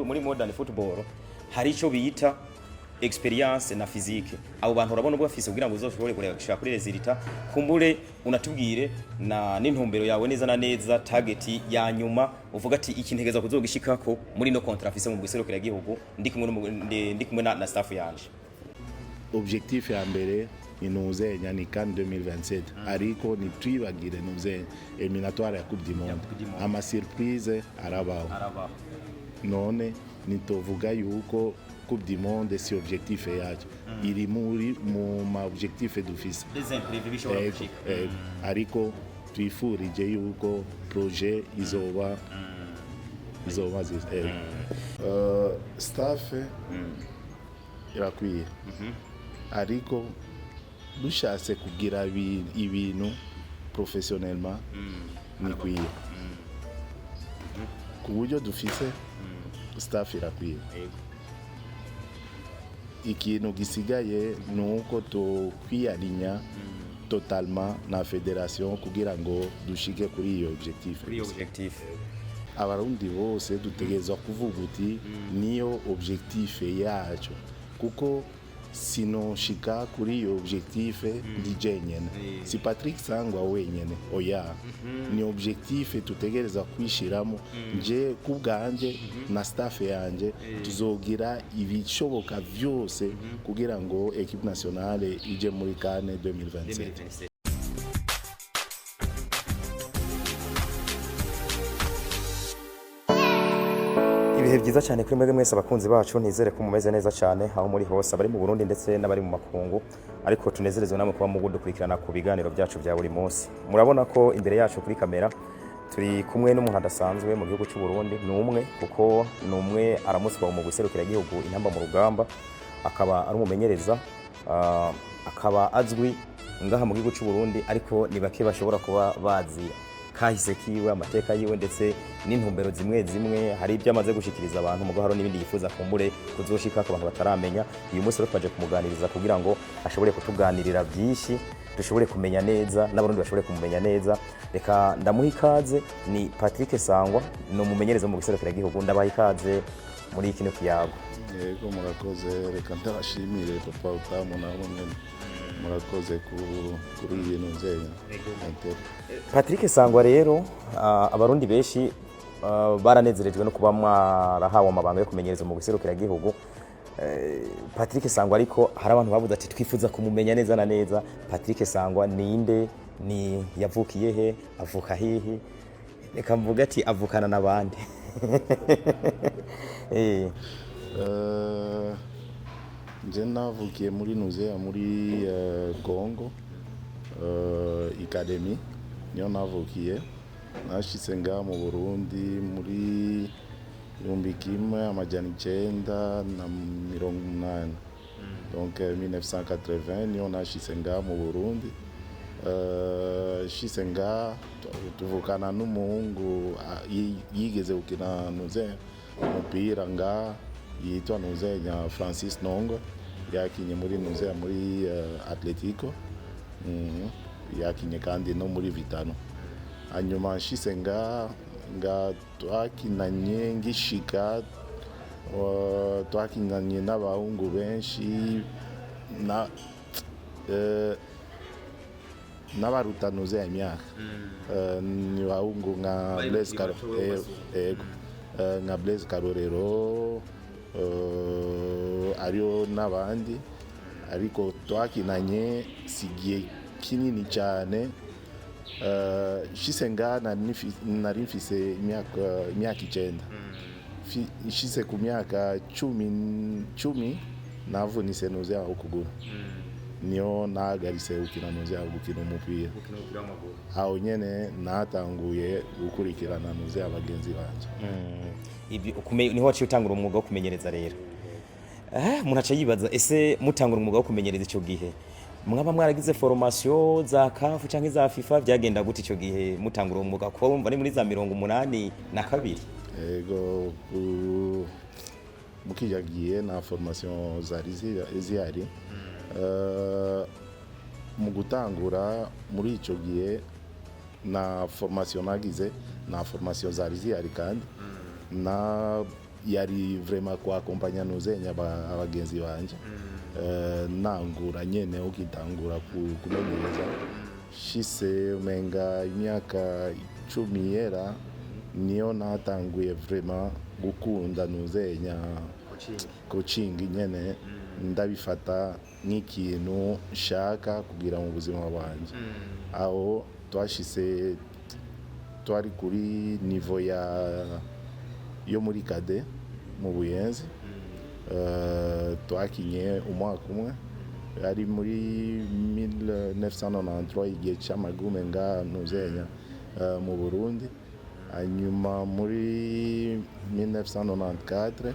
Muri modern football hari ico bita experience na physique. Abo bantu urabona ubwo bafise kugira ngo uzoshobore kureba gushika kuri résultat? Kumbure unatubwire na n'intumbero yawe neza na neza, target ya nyuma uvuga ati iki ntegeza kuzogishikako muri no contrat afise mu guserukira igihugu, ndi kumwe ndi kumwe na staff yanje. Objectif ya mbere ni nuzenya ni CAN 2027, ariko ntitwibagire nuzenya éliminatoire ya Coupe du Monde. Coupe du Monde. Ama surprise arabaho. Arabaho. None nitovuga yuko Coupe du Monde si objectif yacu, iri muri mu ma objectif dufise. Des imprévus bishobora Ego, gushika. ego. Ariko twifurije yuko projet izoba nziza. Ego. Staff irakwiye, ariko dushatse kugira ibintu professionnellement nikwiye ku buryo dufise staff irakwiye. Ikintu gisigaye ni uko tukwiyarinya totalement na fédération kugira ngo dushike kuri iyo objectif. Kuri iyo objectif. Abarundi bose dutegerezwa kuvuga uti niyo objectif yacu, kuko sinoshika kuri iyo objectif ndi jenyene, si Patrick Sangwa wenyene, oya. Ni objectif tutegereza kwishiramo. Nje ku bwanje na staff yanje tuzogira ibishoboka vyose kugira ngo équipe nationale ije muri CAN 2027. 2027. Ibihe byiza cyane kuri mwebwe mwese abakunzi bacu. Nizere ko mumeze neza cyane aho muri hose, abari mu Burundi ndetse n'abari mu makungu, ariko tunezerezwe namwe kuba mudukurikirana ku biganiro byacu bya buri munsi. Murabona ko imbere yacu kuri kamera turi kumwe n'umuntu adasanzwe mu gihugu cy'u Burundi. Ni umwe, kuko ni umwe aramutswa mu guserukira igihugu Intamba mu Rugamba, akaba ari umumenyereza, akaba azwi ngaha mu gihugu cy'u Burundi, ariko ni bake bashobora kuba bazi kahise kiwe, amateka yiwe, ndetse n'intumbero zimwe zimwe. Hari ibyo amaze gushikiriza abantu, mugo hari n'ibindi yifuza kumbure kuzoshika ku bantu bataramenya. Uyu munsi rero twaje kumuganiriza kugira ngo ashobore kutuganirira byinshi, dushobore kumenya neza, n'Abarundi bashobore kumumenya neza. Reka ndamuha ikaze. Ni Patrick Sangwa, ni umumenyereza mu gihugu. Ndabaha ikaze muri kino kiyago. Yego, murakoze. Reka ndabashimire, papa utamu, nabo nyene murakoze kuri iyi nzenya. Patrick Sangwa rero, Abarundi benshi baranezerejwe no kuba mwarahawe amabanga yo kumenyereza mu gihugu Patrick Sangwa, ariko hari abantu bavuze ati twifuza kumumenya neza na neza. Patrick Sangwa ninde? Ni yavukiye he? Avuka hehe? Reka mvuge ati avukana n'abandi. Nje navukiye muri Nuzeya, muri Congo, Academy niyo navukiye. Nashitse ngaha mu Burundi muri 1980, donc 1980 niyo nashitse ngaha mu Burundi. Shitse ngaha tuvukana n'umuhungu, yigeze gukina nuze umupira ngaha, yitwa Nuzenya Francis Nongwe. Yakinye muri Nuzeya, muri Atletico. Yakinye kandi no muri Vitano. Hanyuma nshitse ngaha nga twakinanye, ngishika twakinanye n'abahungu benshi na n'abaruta Nuzeya imyaka. Ni bahungu nka Bari Blaise bakiri Karo bato, wowe ubasumba. Ego. Nka Blaise Karorero, ariyo n'abandi, ariko twakinanye si igihe kinini cyane. Nshitse ngaha nari mfise imyaka 9. Nshitse ku myaka 10 navunitse nuze aho ukuguru, niyo nahagaritse gukina nuze aho gukina umupira. Gukina umupira w'amaguru. Aho nyene natanguye gukurikirana nuze abagenzi banje. Ibyo niho waciye utangura umwuga wo kumenyereza rero. Umuntu aca yibaza: ese mutangura umwuga wo kumenyereza icyo gihe mwaba mwaragize formation za CAF canke za FIFA? Byagenda gute icyo gihe mutangura uwo mwuga, kuba wumva ni muri za 82? Ego, mukijya gihe nta formation zari zihari. Mu gutangura muri icyo gihe na formation nagize, nta formation zari zihari, kandi na Yari vraiment kuakompanya nuzenya abagenzi banje. Nangura nyene ukitangura kumenyereza shise umenga imyaka 10 yera niyo natanguye vraiment gukunda nuzenya coaching nyene, ndabifata nk'ikintu nshaka kugira mu buzima bwanjye. Aho twashise twari kuri niveau ya yo muri cadets mu Buyenzi. Twakinye umwaka umwe, ari muri 1993, igihe cy'amagume nga ntuzenya mu Burundi. Hanyuma muri 1994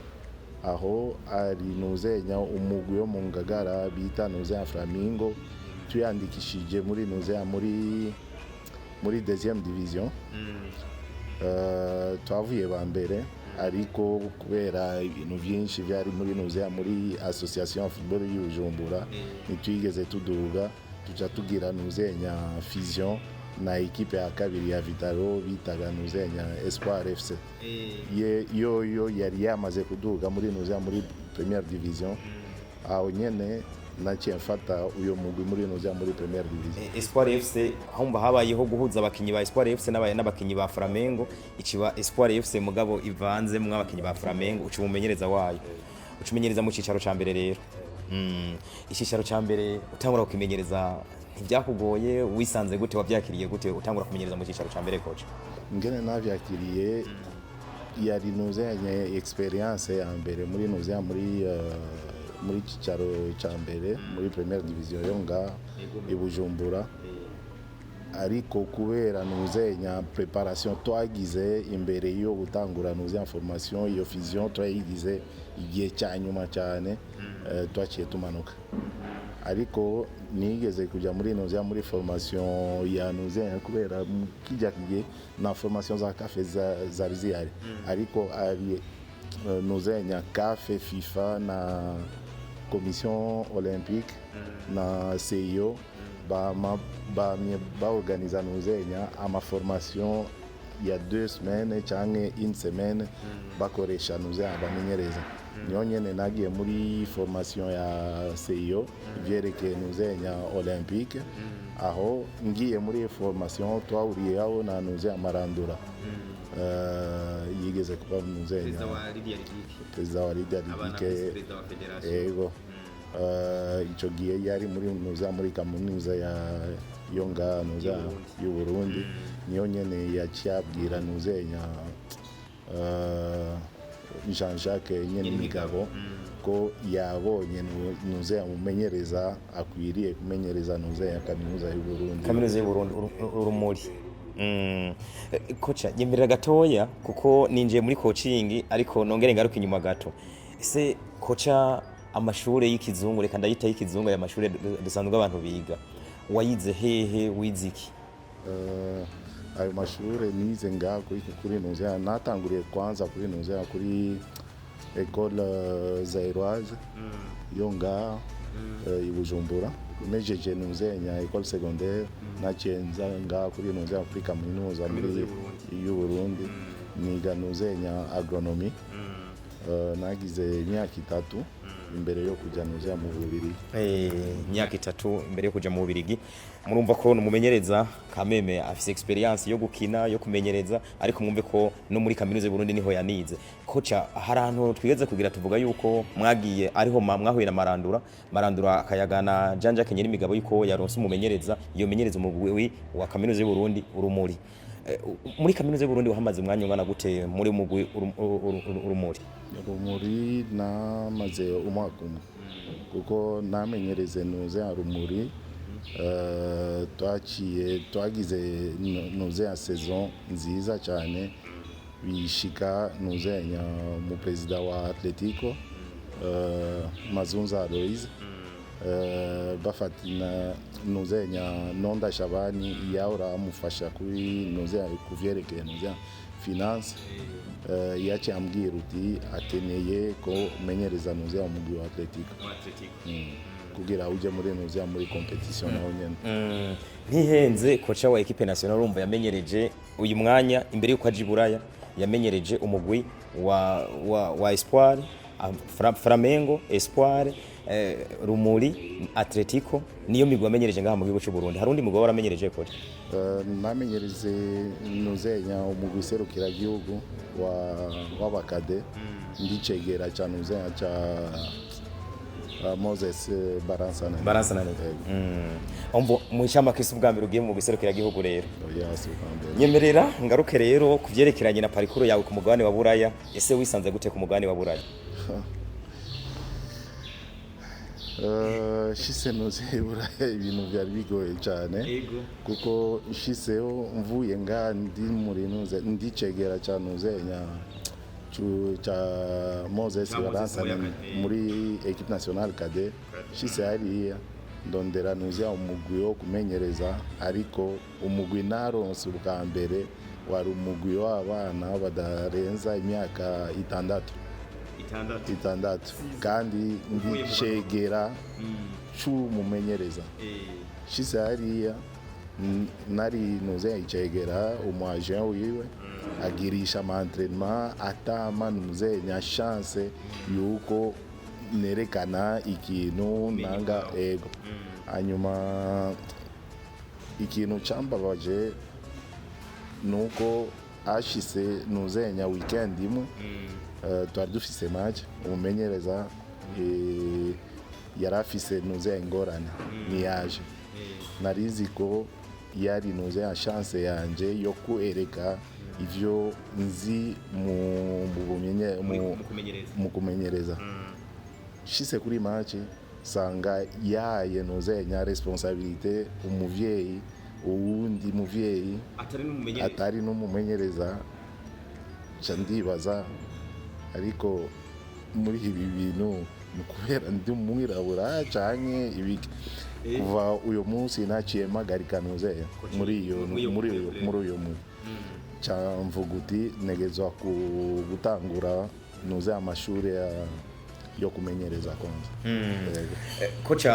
aho ari nuzenya umugwi wo mu Ngagara bita nuzenya Flamingo, tuyandikishije muri nuzenya muri deuxième division. Twavuye ba mbere, ariko kubera ibintu byinshi byari muri nuzenya muri association ya football y'Ubujumbura ntitwigeze tuduga, tuca tugira nuzenya fusion na ekipe ya kabiri ya Vitalo bitaga nuzenya Espoir FC. Ye yo yari yamaze kuduga muri nuzenya muri première division. Aho nyene naciye mfata uyo mugwi muri nuzenya muri première division. Espoir FC, humva habayeho guhuza abakinyi ba Espoir FC n'abakinyi ba Flamengo, ikiba Espoir FC mugabo ivanzemwo abakinyi ba Flamengo. Uca umumenyereza wayo, uca umenyereza mu cicaro ca mbere rero. Icicaro ca mbere utangura kukimenyereza ntibyakugoye? Wisanze gute? Wavyakiriye gute utangura kumenyereza mu cicaro ca mbere, coach? Ngene navyakiriye, yari nuzenya experience ya mbere muri nuzenya muri cicaro ca mbere, muri première division yo nga i Bujumbura. Ariko kubera nuzenya préparation twagize imbere yo gutangura nuzenya formation, iyo fusion twayigize igihe cya nyuma cyane, twaciye tumanuka. Ariko nigeze kujya muri nuzenya muri formation ya nuzenya, kubera mu kijya gihe na formation za CAF zari zihari, ariko ari nuzenya CAF, FIFA na commission olympique na CIO bama bamye baorganiza nuzenya amaformation ya 2 semaines cyangwa une semaine, bakoresha nuzenya abamenyereza. Niyo nyene nagiye muri formation ya CIO ivyerekeye nuzenya olympique. Aho ngiye muri iyo formation twahuriyeho na nuzenya Marandura. Yigeze kuba nuzenya perezida wa Lydia Ludic. Ego. Ico gihe yari muri nuza muri kaminuza ya yo nga nuza y'u Burundi. Niyo nyene yaciye abwira nuzenya Jean Jacques nyene Migabo ko yabonye nuze amumenyereza akwiriye kumenyereza nuze ya kaminuza y'u Burundi. Kaminuza y'u Burundi, urumuri. Kocha, nyemerera gatoya kuko ninjiye muri coaching, ariko nongere ngaruke inyuma gato. Ese kocha, amashure y'ikizungu, reka ndayita y'ikizungu, aya mashure dusanzwe abantu biga, wayize hehe? Wize iki? Ayo mashure nize ngaha kuri nuze, natanguriye kwanza kuri nuze kuri école zairoise yo ngaha i Bujumbura. Mejeje nuzenya école secondaire, naciye nza ngaha kuri nuze kuri kaminuza muri y'u Burundi, niga nuzenya agronomie. Nagize imyaka 3 imbere yo kujya nuze mu Bubirigi. Imyaka 3 imbere yo kuja mu Bubirigi. Murumva ko numumenyereza kameme afise experience yo gukina, yo kumenyereza, ariko mwumve ko no muri kaminuza y'u Burundi niho yanize. Kocha, hari ahantu twigeze kugira tuvuga yuko mwagiye ariho mwahuye na Marandura, Marandura akayagana Jean Jacques Nyirimigabo yuko yaronse umumenyereza iyo menyereza umugwi wa kaminuza y'u Burundi Urumuri. Muri kaminuza y'u Burundi wahamaze umwanya ungana gute muri mugwi Urumuri? Rumuri namaze umwaka umwe, kuko namenyereze nuze ya Rumuri. Twaciye twagize nuze ya saison nziza cyane, bishika nuze nya mu perezida wa Atletico, Mazunza Aloise, bafatina nuze nya Nonda Shabani yahora amufasha kuri nuze kuvyerekeye nuze finance. Yaciye ambwira uti akeneye ko umenyereza nuze umugwi wa Atletico kugira uje muri nuze muri competition naho nyene. Ntihenze, kocha wa équipe nationale, urumva yamenyereje uyu mwanya imbere yuko aja i Buraya. Yamenyereje umugwi wa Espoir, Flamengo, Espoir, Rumuri, Atletico, niyo migwi wamenyereje ngaha mu gihugu cy'u Burundi. Hari undi mugwi waramenyereje, coach? Namenyereze nuzenya umugwi serukiragihugu wa w'abakade, ndicegera ca nuzenya ca Moses Baransanani. Baransanani. Umvo mu ncamake, si ubwa mbere ugiye mu gihugu rero? Oya, si ubwa mbere. Nyemerera ngaruke rero ku vyerekeranye na parcours yawe ku mugabane wa Buraya. Ese wisanze gute ku mugabane wa Buraya? Nshitse nuze Buraya, ibintu byari bigoye cyane, kuko nshiseho mvuye nga ndi muri nuze ndicegera ca nuzenya ca Moses Ca Moses. Baransanani muri muri équipe nationale cadet. Nshitse hariya ndondera nuze umugwi wo kumenyereza, ariko umugwi naronse ubwa mbere wari umugwi w'abana badarenza imyaka 6. 6. 6, kandi ndicegera c'umumenyereza. Nshitse hariya nari nuze icegera umu agent wiwe agirisha ama entraînement, atama nuze nya chance yuko nerekana ikintu nanga ego. Hanyuma ikintu cambabaje nuko ashise nuzenya weekend imwe, twari dufise match, umumenyereza yari afise nuze ingorane, ntiyaje. Narizi ko yari nuze ya chance yanje yo kwereka ivyo nzi mu bumenye mu kumenyereza. Nshitse kuri match sanga yaye nuze nya responsabilité umuvyeyi, uwundi muvyeyi atari n'umumenyereza. Atari n'umumenyereza. Nca ndibaza, ariko muri ibi bintu ni kubera ndi umwirabura canke ibiki? Kuva uyu munsi naciye mpagarika nuze muri iyo mugwi, ca mvuga uti negezwa ku gutangura nuze amashuri yo kumenyereza kwanza. Yego. Coach,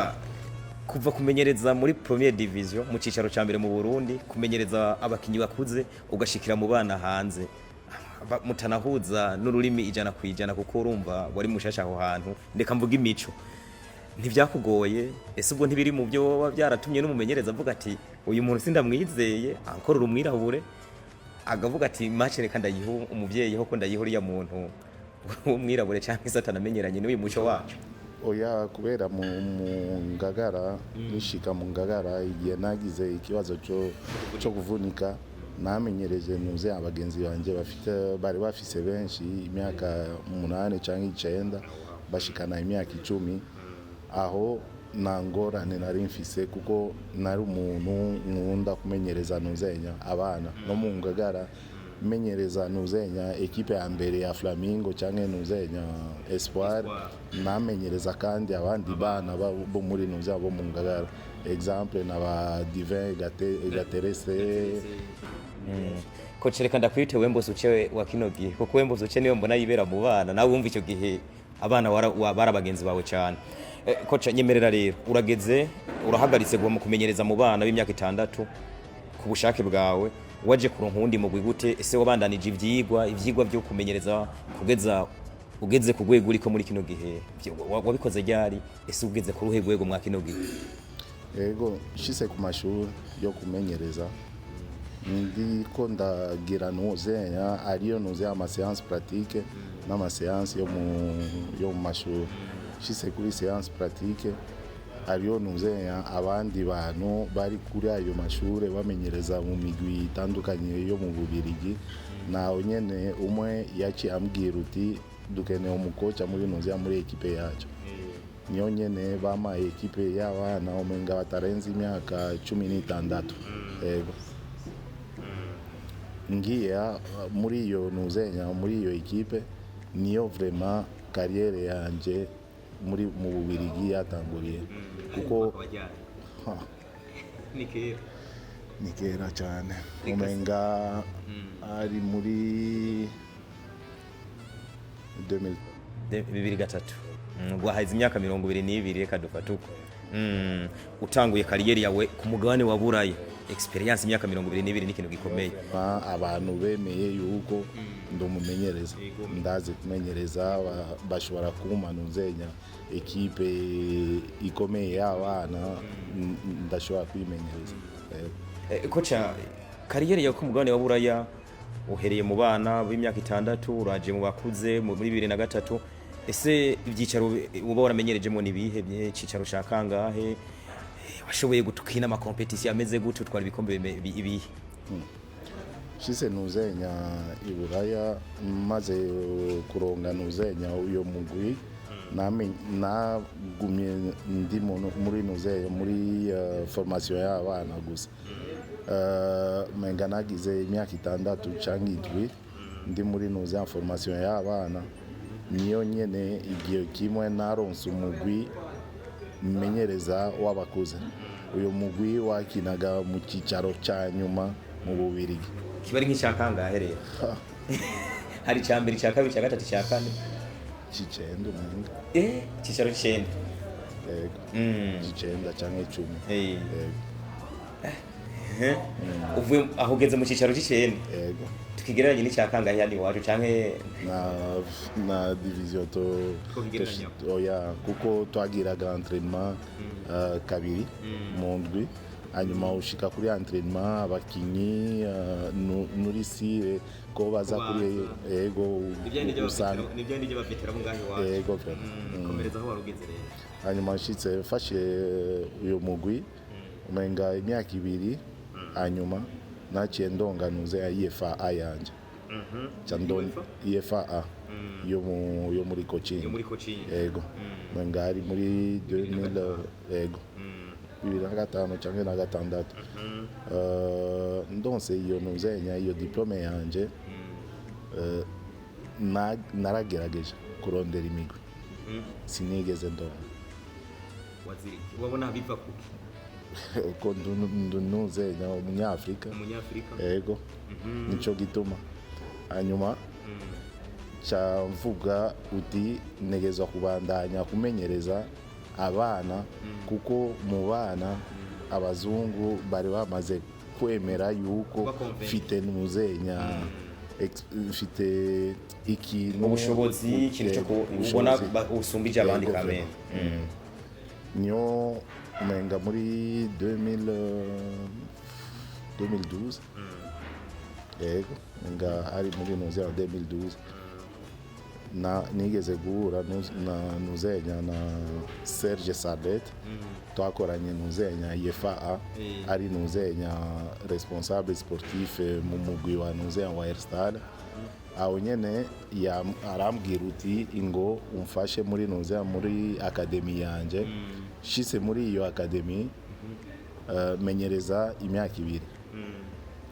kuva kumenyereza muri première division, mu cicaro ca mbere mu Burundi, kumenyereza abakinyi bakuze, ugashikira mu bana hanze, mutanahuza n'ururimi 100%, kuko urumva wari mushasha aho hantu, ndeka mvuga imico, ntivyakugoye? Ese ubwo ntibiri mu byo woba byaratumye n'umumenyereza avuga ati: "Uyu muntu sindamwizeye, ankorera umwirabure", agavuga ati: "Match reka ndayiha umuvyeyi, ho ko ndayiha uriya muntu w'umwirabure", cyangwa se atanamenyeranye n'uyu muco wacu? Oya, kubera mu Ngagara, nishika mu Ngagara igihe nagize ikibazo cyo kuvunika, namenyereje nuze abagenzi banje bafite, bari bafise benshi imyaka 8 cyangwa 9, bashikana imyaka 10. Aho nta ngorane nari mfise, kuko nari umuntu nkunda kumenyereza nuzenya abana. No mu Ngagara menyereza nuzenya ekipe ya mbere ya Flamingo cyangwa nuzenya Espoir, namenyereza kandi abandi bana bo muri nuze bo mu Ngagara, exemple na ba Divin Gaterese. Coach, reka ndakwite Wembose Uce wa kino gihe, kuko Wembose Uce niwe mbona yibera mu bana. Nawe wumva icyo gihe abana bari abagenzi bawe cyane. Coach, nyemerera rero, urageze urahagaritse guha kumenyereza mu bana b'imyaka 6 ku bushake bwawe, waje kuronka uwundi mugwi gute? Ese wabandanije ivyigwa byo kumenyereza kugeza ugeze ku rwego uriko muri kino gihe? Wabikoze ryari? Ese ugeze ku ruhe rwego mwa kino gihe? Ego, nshitse ku mashuri yo kumenyereza, ndiko ndagira nuzenya ariyo nuze ama séance pratique n'ama séance yo mu mashuri. Nshitse kuri séance pratique, ariyo nuzenya abandi bantu bari kuri ayo mashuri bamenyereza mu migwi itandukanye yo mu Bubirigi, nawe nyene umwe yaciye ambwira uti: "Dukeneye umukoca muri nuze muri ekipe yacu." Niyo nyene bamaye ekipe y'abana umenga batarenze imyaka 16. Yego, ngiye muri iyo nuzenya muri iyo ekipe, niyo vraiment carrière yanje muri mu Bubirigi yatanguriye, kuko ha, Ni kera. Ni kera cyane, umenga ari muri 2000. 2003. Ubwo haheze imyaka 22, reka dufate uko. Utanguye carrière yawe ku mugabane wa Buraya, expérience imyaka 22 ni ikintu gikomeye. Abantu bemeye yuko ndumumenyereza, ndazi kumenyereza, bashobora kumpa nuzenya ekipe ikomeye y'abana, ndashobora kwimenyereza. Coach, carrière yawe ku mugabane wa Buraya, uhereye mu bana b'imyaka 6, uraje mu bakuze muri 2003. Ese ibyicaro uba waramenyerejemo ni ibihe? Icicaro ca kangahe? Washoboye gutukina ama compétition ameze gute? Utwara ibikombe ibihe? Shise nuzenya iburaya, maze kuronga nuzenya uyo mugwi, nagumye ndi muri nuzenya muri formation y'abana gusa. Menga nagize imyaka 6 cyangwa 7 ndi muri nuzenya formation y'abana. Niyo nyene igihe kimwe naronse umugwi menyereza w'abakuze. Uyu mugwi wakinaga mu cyicaro cya nyuma mu Bubirigi. Kiba ari nk'icya kangahe rero? Hari icya mbere, icya kabiri, icya gatatu, icya kane. C'icenda umenga. Icyicaro c'icenda. Yego, c'icenda canke 10. Yego. Uvuye aho ugeze mu cyicaro c'icenda? Yego. Tukigereranye n'icya kangahe hano iwacu canke? Na division to Twokigereranya. Oya, kuko twagiraga entraînement kabiri mu ndwi, hanyuma ushika kuri entraînement abakinyi nuri sire ko baza kuri, yego, usanga Nibyo by'abavetera bo ngaho iwacu. Yego, vraiment. Komereza aho wari ugeze rero. Hanyuma nshitse mfashe uyu mugwi umenga imyaka 2, hanyuma naciye ndonganuze ya IFA A yanje. Ca IFA A yo muri coaching. Yo muri coaching. Yego, umenga ari muri 2000, yego, 2005 cyangwa na gatandatu. Ndonse iyo nuzenya iyo diplôme yanje, naragerageje kurondera imigwi, sinigeze ndonka. Waziriki wabona biva kuki? Uko ndunuzenya umunyafrika. Umunyafrika. Yego, nico gituma. Hanyuma ca mvuga uti ntegezwa kubandanya kumenyereza abana, kuko mu bana abazungu bari bamaze kwemera yuko Kuba-convaincre. mfite nuzenya mfite ikintu, Ubushobozi, ikintu cyo ubona ubushobozi. Usumbije abandi. Yego, Kamene. vraiment. Niyo umenga muri 2000, 2012, yego, nga ari muri nuze ya 2012, na nigeze guhura na nuzenya na Serge Sardet, twakoranye nuzenya IFA, ari nuzenya responsable sportif mu mugwi wa nuzenya wa Herstal. Aho nyene arambwira uti ingo umfashe muri nuzenya muri academy yanje. Shise muri iyo academy, menyereza imyaka 2,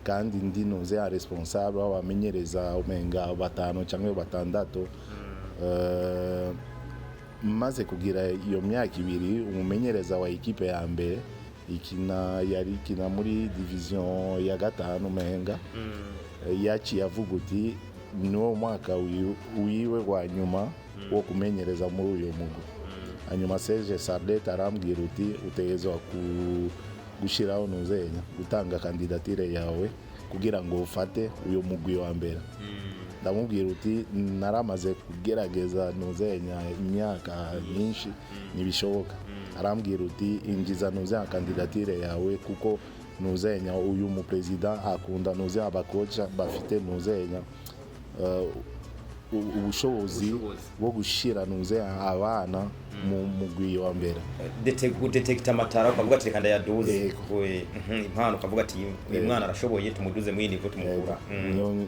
kandi ndi nuze ya responsable w'abamenyereza umenga batanu cyangwa batandatu. Maze kugira iyo myaka 2, umumenyereza wa ekipe ya mbere ikina, yari ikina muri division ya gatanu umenga, yaciye avuga uti niwo mwaka wiwe wa nyuma wo kumenyereza muri uyo mugwi. Hanyuma Serge Sardet arambwira uti utegerezwa gushyiraho nuzenya gutanga candidature yawe kugira ngo ufate uyu mugwi wa mbere. Ndamubwira uti naramaze kugerageza nuzenya imyaka myinshi, ntibishoboka. Arambwira uti injiza nuzenya candidature yawe, kuko nuzenya uyu muperezida akunda nuzenya abakoca bafite nuzenya ubushobozi Ubushobozi. bwo gushira nuzenya abana mu mugwi wa mbere. Gudetekita amatara, ukavuga ati reka ndayaduze. Yego. Impano, ukavuga ati uyu mwana arashoboye, tumuduze muri iyi niveau, tumukura.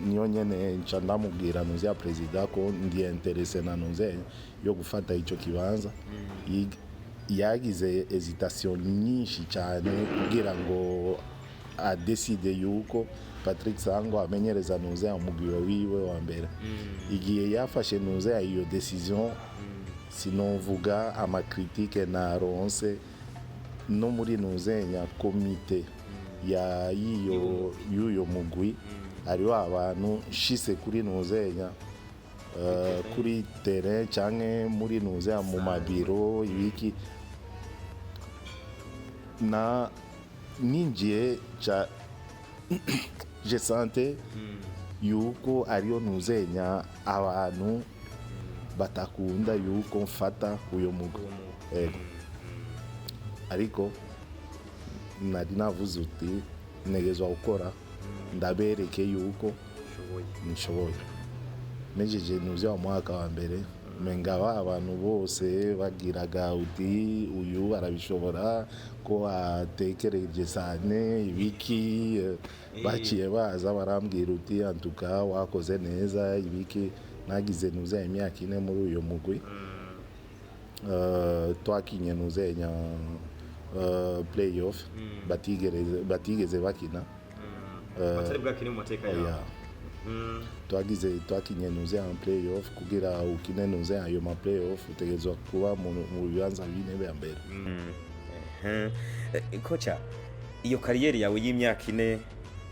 Niyo nyene nca ndamubwira nuzenya perezida ko ndi intéressé na nuzenya yo gufata ico kibanza. Yagize hésitation nyinshi cyane kugira ngo adeside yuko Patrick Sango amenyereza nuzenya umugwi wiwe wa mbere. Igihe yafashe nuzenya iyo décision, sinovuga ama critiques naronse no muri nuzenya komite ya yiyo y'uyo mugwi. Hariho abantu nshise kuri nuzenya kuri terrain canke muri nuzenya mu mabiro ibiki. Na ninjiye ca je sentais yuko ariyo ntuzenya abantu batakunda yuko mfata uyo mugwi. Ego, ariko nari navuze uti ntegezwa gukora, ndabereke yuko nshoboye. Mejeje nuze wa mwaka wa mbere, mengaba abantu bose bagiraga uti uyu arabishobora, ko atekereje cyane ibiki. Baciye baza barambwira uti antuka wakoze neza ibiki. Nagize nuze imyaka 4 muri uyo mugwi. Twakinye nuzenya playoff batigeze bakina. Batari bwakine mu mateka. Oya. Twagize, twakinye nuze en playoff. Kugira ukine nuze ayo ma playoff, utegerezwa kuba mu bibanza bine bya mbere. Coach, iyo carrière yawe y'imyaka 4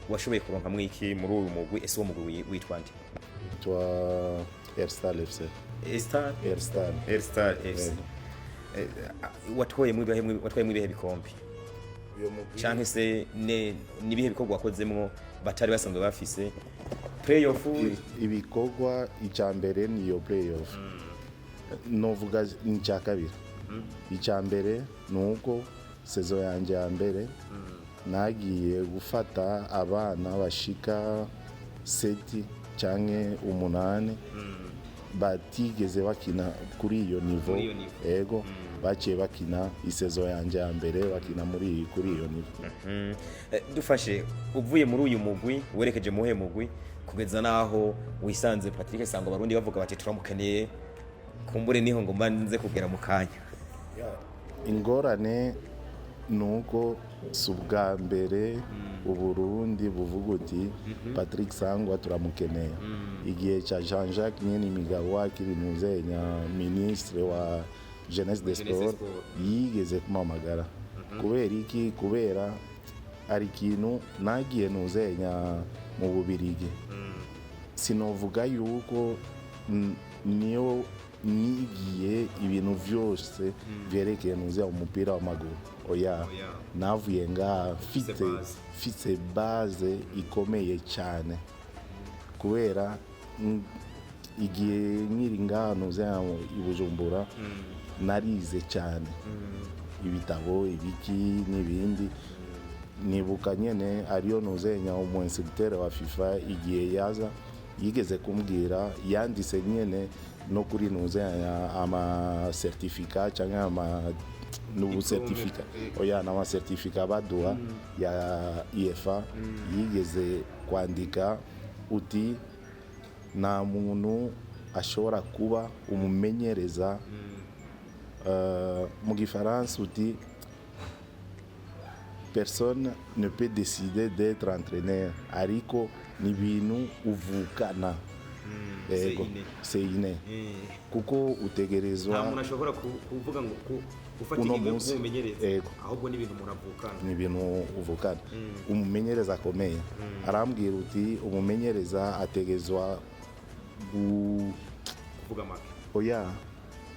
washoboye kuronkamwo iki muri uyu mugwi? Ese uwo mugwi witwa nde? Twa Airstar FC. Star? Airstar. Star FC. Watwaye mu ibihe bikombe? Uyo mugwi Canke se nibihe bikorwa wakozemwo batari basanzwe bafise? Playoff? Ibikorwa, icya mbere ni iyo playoff, novuga ni icya kabiri. Icya mbere ni uko saison yanjye ya mbere nagiye gufata abana bashika sept canke umunani batigeze bakina kuri iyo niveau. Kuri iyo niveau. Ego, baciye bakina i saison yanjye ya mbere, bakina muri kuri iyo niveau. Dufashe uvuye muri uyu mugwi werekeje muhe mugwi kugeza naho wisanze Patrick Sangwa, abarundi bavuga bati turamukeneye? Kumbure niho ngomba nze kugera mu kanya. Ingorane ni uko si ubwa mbere Uburundi buvuga uti Patrick Sangwa turamukeneye. Igihe cya Jean Jacques nyene Imigabo akiri ntuzenya ministre wa jeunesse de Jeunesse sport, sport. yigeze kumamagara. Kubera iki? Kubera hari ikintu nagiye ntuzenya mu Bubirigi. Sinovuga yuko niyo nigiye ibintu vyose vyerekeye nuze umupira w'amaguru, oya. Oya. Navuye ngaha mfite Base. mfite base ikomeye cyane, kubera igihe nkiri ngaha nuze i Bujumbura narize cyane ibitabo, ibiki n'ibindi. Nibuka nyene ariyo nuzenya umu instructeur wa FIFA igihe yaza yigeze kumbwira, yanditse nyene no kuri nuzenya ama certificat cyangwa ama n'ubu certificat, oya, n'ama certificat baduha ya IFA, yigeze kwandika uti nta muntu ashobora kuba umumenyereza. Mu gifaransa uti personne ne peut décider d'être entraîneur, ariko ni ibintu uvukana. Yego. C'est inné. C'est inné, kuko Nta utegerezwa muntu ashobora kuvuga ngo gufata Uno ingingo yo munsi. kuba umumenyereza, Yego. ahubwo ni ibintu umuntu avukana. Ni ibintu uvukana. Umumenyereza akomeye arambwira uti umumenyereza ategerezwa Kuvuga make. Oya,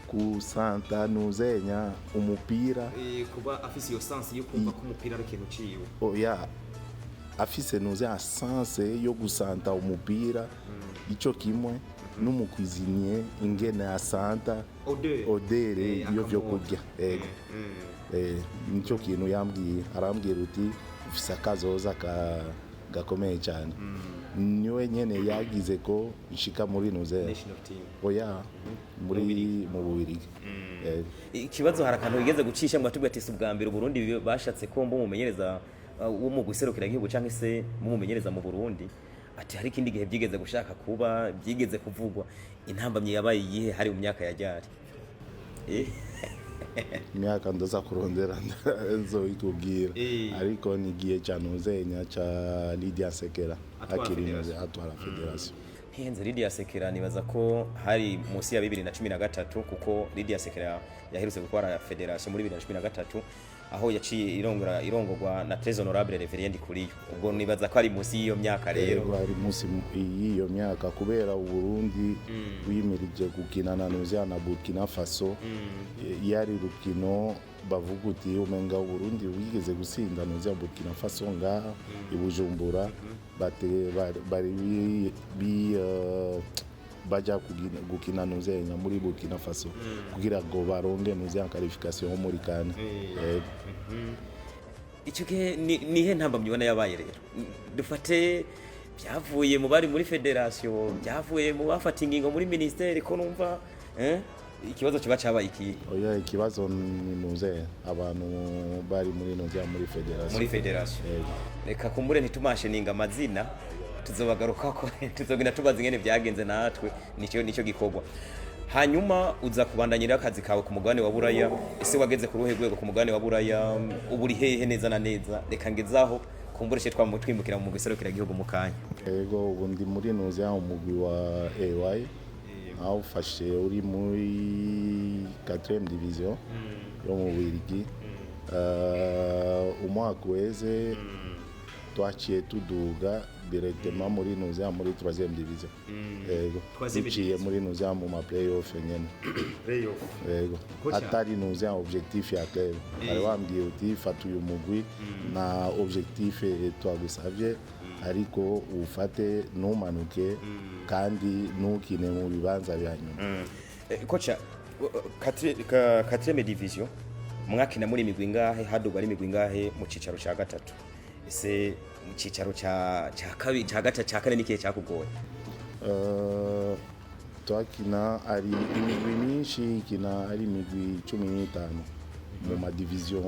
kusanta nuzenya umupira. Kuba afise iyo sens yo kumva ko umupira ari ikintu ciwe. Oya, afise nuze sens yo gusanta umupira, ico kimwe n'umu cuisinier ingene asanta odeur. Odeur iyo vyo Akamota. kurya. Ego. Nicyo kintu yambwiye, arambwira uti ufise akazoza gakomeye cyane. Niwe nyene yagize ko nshika muri nuze National team. Oya, muri mu Bubirigi. Ikibazo, hari akantu wigeze gucisha ngo atubwira ati si ubwa mbere Uburundi bashatse ko mba umumenyereza wo mu guserukira igihugu cyangwa se mumumenyereza mu Burundi, ati hari ikindi gihe byigeze gushaka kuba, byigeze kuvugwa. Intambamyi yabaye iyihe? Hari mu myaka ya ryari? Imyaka ndaza kurondera nzoyikubwira. Ariko ni igihe ca nuzenya ca Lydia Sekera Atwara akiri fédération. Atwara fédération. Ntihenze, Lydia Sekera nibaza ko hari munsi ya 2013, kuko Lydia Sekera yaherutse gutwara fédération muri 2013. Aho yaciye irongora, irongorwa na Très Honorable Révérien Ndikuriyo. Ubwo nibaza ko ari munsi y'iyo myaka rero. Yego, ari munsi y'iyo myaka, kubera Uburundi wimirije gukina na Nuzia na Burkina Faso. Yari rukino bavuga uti umenga Uburundi wigeze gutsinda Nuzia Burkina Faso ngaha i Bujumbura, bari baja gukina nuzenya muri Burkina Faso kugira ngo baronge nuzia qualification muri CAN. Yego. Icyo gihe nihe ntambamyi ubona yabaye rero? Dufate byavuye mu bari muri fédération, byavuye mu bafata ingingo muri ministère, ko numva ikibazo kiba cabaye iki? Oya, ikibazo ni nuze abantu bari muri nuzia muri fédération. Muri fédération. Yego. Reka kumbure ntitumasheninga amazina, tuzobagarukako, tuzogenda tubaza ingene vyagenze natwe. Nicyo gikorwa. Hanyuma uza kubandanyira akazi kawe ku mugabane wa Buraya. Ese wageze ku ruhe rwego ku mugabane wa Buraya? Ubu uri hehe neza na neza? Reka ngezaho kumbure she twimukira mu gihugu mu kanya. Yego, ubu ndi muri nuzia umugwi wa AY, nawufashe uri muri 4e division yo mu Bubiligi. Umwaka uheze twaciye tuduga directement muri nuzia muri 3e division. Yego. Troisième Duciye division. muri nuzia mu ma play-off nyene. Yego. Kocha. Atari nuzia objectif ya club, bari bambwiye uti fata uyu mugwi na objectif twagusavye, ariko ufate ntumanuke kandi ntukine mu bibanza bya nyuma. Kocha, quatrième division mwakina muri imigwi ingahe? Hadugwa ari imigwi ingahe mu cicaro ca gatatu? Ese mu cicaro ca kabiri, ca gatatu, ca kane nikihe cyakugoye? Twakina ari imigwi myinshi, ikina ari imigwi 15 mu ma division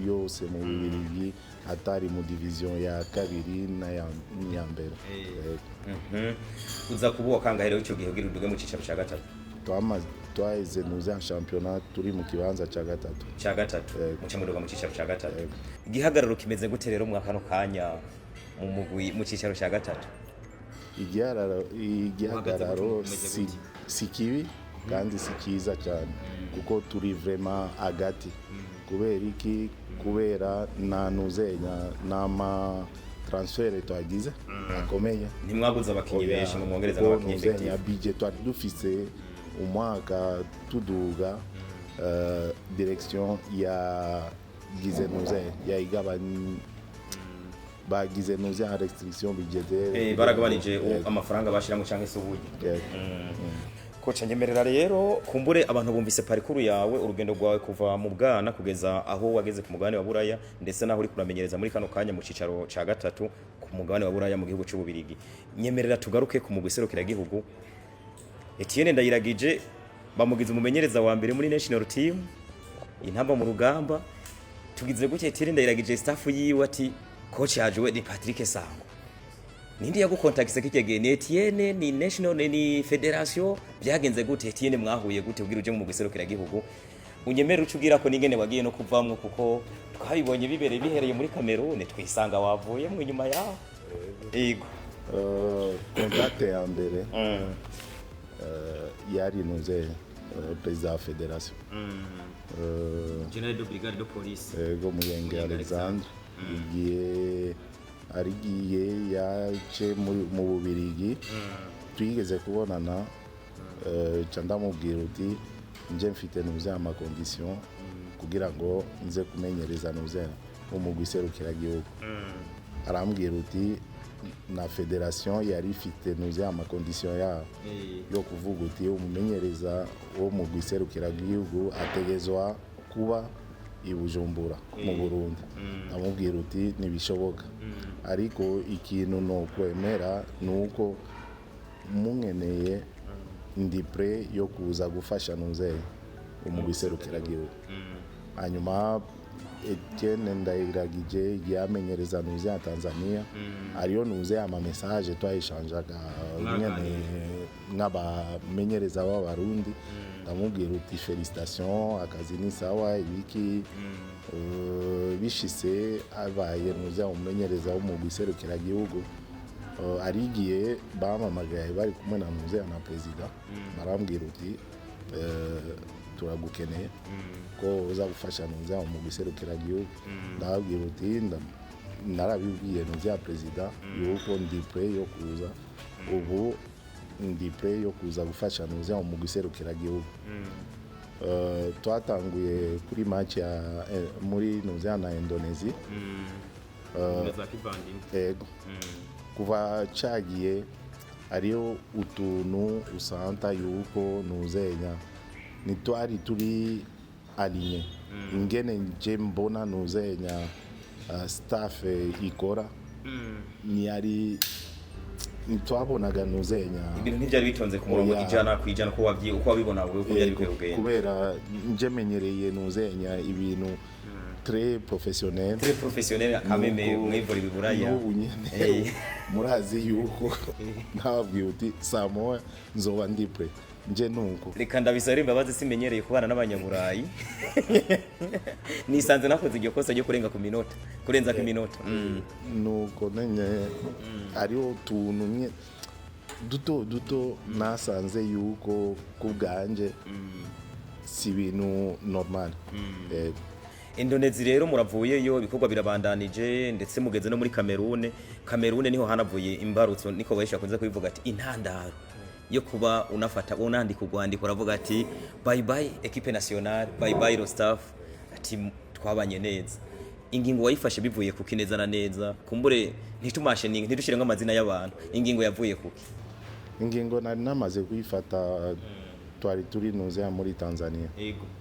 yose mu Bubiligi, atari mu division ya kabiri n'iya mbere. Yego. Uza kuba uwa kangahe rero icyo gihe ugira uduge mu cicaro ca gatatu? Twaheze nuze en championnat turi mu kibanza cya gatatu. Ca gatatu. Yego. Muca muduga mu cicaro ca gatatu. Igihagararo kimeze gute rero mwa kano kanya mu mugwi mu cicaro ca gatatu? Igihagararo Uhagaze si, gute? si kibi kandi si cyiza cyane, kuko turi vraiment hagati. Kubera iki? Kubera nta nuzenya n'ama transfert twagize akomeye. Ntimwaguze abakinyi benshi ngo mwongereze Kuko abakinyi nuzenya effectif? budget twari dufise umwaka tuduga, direction yagize nuze yayigabanya, bagize nuze en restriction budgétaire. Baragabanije amafaranga bashiramo canke se uburyo. Yego. Koca, nyemerera rero kumbure abantu bumvise parcours yawe, urugendo rwawe kuva mu bwana kugeza aho wageze ku mugabane wa Buraya, ndetse naho uri kuramenyereza muri kano kanya mu cicaro ca gatatu ku mugabane wa Buraya mu gihugu c'Ububirigi. Nyemerera tugaruke ku mugwi serukiragihugu. Etienne Ndayiragije bamugize umumenyereza wa mbere muri national team Intamba mu Rugamba. Tugize gutya, Etienne Ndayiragije, staff yiwe ati coach yaje we ni Patrick Sango. Nindi yagukontakise kijya gihe? Ni Etienne, ni national, ni fédération? Byagenze gute? Etienne mwahuye gute ubwira uje mu gihugu? Unyemere uca ubwira ko ningene wagiye no kuvamwo, kuko twabibonye bibereye bihereye muri Cameroon, twisanga wavuyemwo inyuma yaho. Yego. Contact ya mbere yari nuze président wa fédération. Général de brigade de police. Ego, Muyenge Alexandre. Igihe arigiye yaje mu Bubirigi twigeze kubonana, ca ndamubwira uti nje mfite nuze ama condition kugira ngo nze kumenyereza nuze umugwi serukiragihugu. Arambwira uti na fédération yari ifite nuze ama condition yawo yo kuvuga uti umumenyereza wo mu gihugu ategezwa kuba i Bujumbura mu Burundi. Amubwira uti ntibishoboka, ariko ikintu nokwemera ni uko munkeneye ndi prêt yo kuza gufasha nuzeye umugwi serukiragihugu. Hanyuma Etienne Ndayiragije igihe amenyereza nuze ya Tanzania, ariyo nuze ama message twayishanjaga nyene nk'abamenyereza b'Abarundi. Ndamubwira uti félicitations, akazi ni sawa, ibiki. Bishise abaye nuze umumenyereza w'umugwi serukiragihugu, arigiye bampamagaye bari kumwe na nuze na perezida, barambwira uti Turagukeneye ko uza gufasha nuza mu gihugu. Ndababwira uti narabibwiye nuza perezida yuko ndi prêt yo kuza, ubu ndi prêt yo kuza gufasha nuza mu gihugu. Twatanguye kuri match ya muri nuza na Indonesia. Za kivandimwe. Ego, kuva cagiye hariyo utuntu usanta yuko nuzenya ntitwari turi aligné ingene nje mbona nuzenya staff ikora ntiyari, ntitwabonaga nuzenya. Ibintu ntibyari bitonze ku murongo. Oya. 100% uko uko wabibona wewe, uko byari bikwiye kugenda. Kubera nje menyereye nuzenya ibintu très professionnel. Très professionnel kameme. Nuko mwivura ibiburaya. N'ubu nyene murazi yuko nababwiye uti saa moya nzoba ndi prêt, nje nuko. Reka ndabisabira imbabazi, simenyereye kubana n'abanyaburayi, nisanze nakoze iryo kosa ryo kurenga ku minota, kurenza ku minota. Nuko nenye hariho utuntu nye duto duto nasanze yuko ku bwanje si ibintu normal. Yego. Indonesia rero muravuyeyo, ibikorwa birabandanije, ndetse mugeze no muri Cameroon. Cameroon niho hanavuye imbarutso, niko benshi bakunze kubivuga ati intandaro yo kuba unafata unandika urwandiko uravuga ati bye bye équipe nationale, bye bye le staff, ati twabanye neza. Ingingo wayifashe bivuye kuki neza na neza? Kumbure ntitumashe ntidushiremo amazina y'abantu, ingingo yavuye kuki? Ingingo nari namaze kuyifata, twari turi nuzeya muri Tanzania.